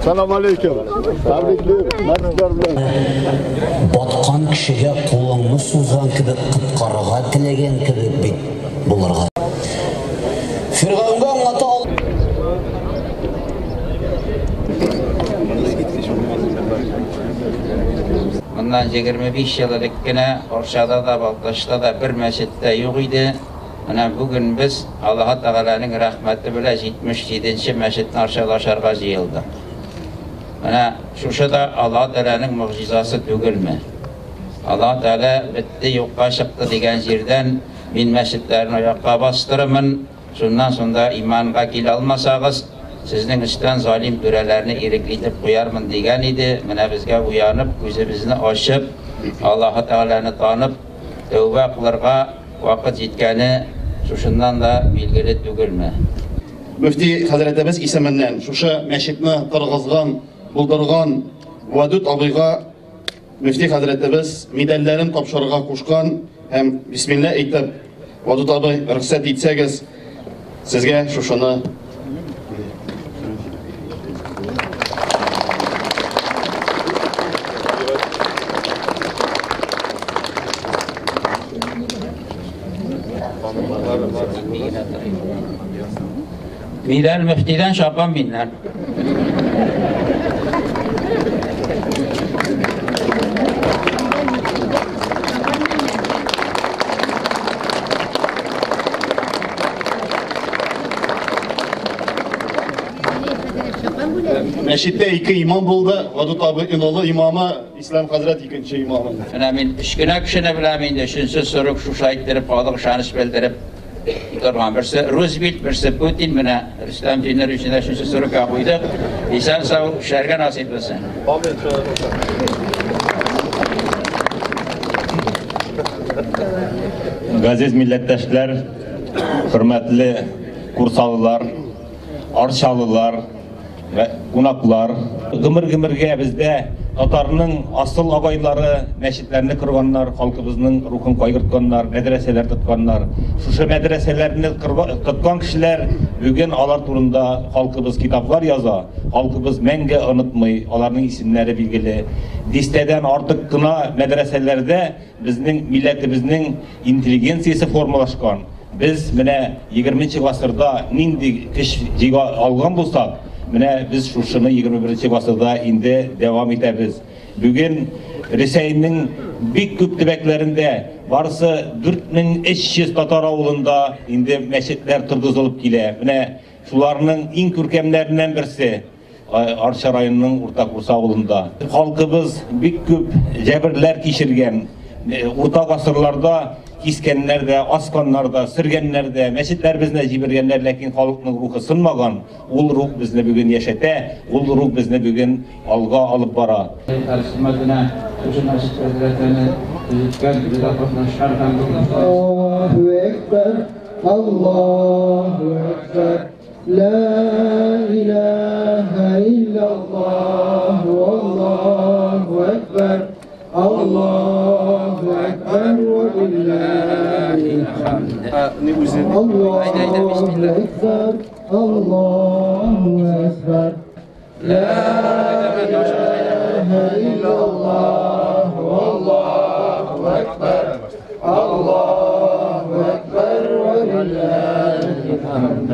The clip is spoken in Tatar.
Салам алейкум. Баткан кешегә кулыңны сузган кебек коткарырга теләгән кебек бит булырга. Фиргавенгә аңлата ал. Моннан 25 ел элек кенә Арчада да, Балтачта да бер мәчет тә юк иде. Менә бүген без Аллаһы Тәгаләнең рәхмәте белән 77нче мәчетне Арчада ачарга җыелдык. Менә шушы да Аллаһы Тәгаләнең могҗизасы түгелме? Аллаһы Тәгалә бетте, юкка чыкты дигән җирдән мин мәчетләрне аякка бастырырмын, шуннан соң да иманга килә алмасагыз, сезнең өстән залим түрәләрне ирекле итеп куярмын дигән иде. Менә безгә уянып, күзебезне ачып, Аллаһы Тәгаләне танып, тәүбә кылырга вакыт җиткәне шушыннан да билгеле түгелме? Мөфти хәзрәтебез исеменнән шушы мәчетне торгызган, булдырган Вадуд абыйга мөфти хәзрәтебез медальләрен тапшырырга кушкан һәм бисмилла әйтеп, Вадуд абый, рөхсәт итсәгез, сезгә шушыны. Медаль мөфтидән, чапан миннән. Мәчеттә ике имам булды. Вадуд абый Инолы имамы, Ислам хәзрәт икенче имамы. Менә мин өч кенә кешене беләм инде, өченче сорок шушы әйттереп, халык ышаныч белдереп торган. Берсе Рузвельт, берсе Путин, менә Рөстәм Зиннурович өчен өченче сорокка куйдык. Исән сау эшләргә насыйп булсын. Газиз милләттәшләр, хөрмәтле курсалылар, арчалылар, кунаклар. Гомер-гомергә бездә татарның асыл агайлары мәчетләрне корганнар, халкыбызның рухын кайгыртканнар, мәдрәсәләр тотканнар. Шушы мәдрәсәләрне тоткан кешеләр бүген алар турында халкыбыз китаплар яза, халкыбыз мәңге онытмый, аларның исемнәре билгеле. Дистәдән артык кына мәдрәсәләрдә безнең милләтебезнең интеллигенциясе формалашкан. Без менә 20 гасырда нинди көч җыйга алган булсак, менә без шушыны 21 гасырда инде дәвам итәбез. Бүген Рәсәйнең бик күп төбәкләрендә барысы 4300 татар авылында инде мәчетләр торгызылып килә. Менә шуларның иң күркәмнәреннән берсе Арча районының Урта Курса авылында. Халкыбыз бик күп җәберләр кичергән. Урта гасырларда кискәннәр дә, асканнар да, сөргәннәр дә, мәчетләребезне җибергәннәр, ләкин халыкның рухы сынмаган. Ул рух безне бүген яшәтә, ул рух безне бүген алга алып бара. Аллаһу әкбәр, Аллаһу әкбәр, ла илаһа иллаллаһ, Аллаһу әкбәр, Аллаһу әкбәр, ва лиллаһил хамд. Аллаһу әкбәр, Аллаһу әкбәр, ла илаһа иллаллаһ, Аллаһу әкбәр, Аллаһу әкбәр, ва лиллаһил хамд.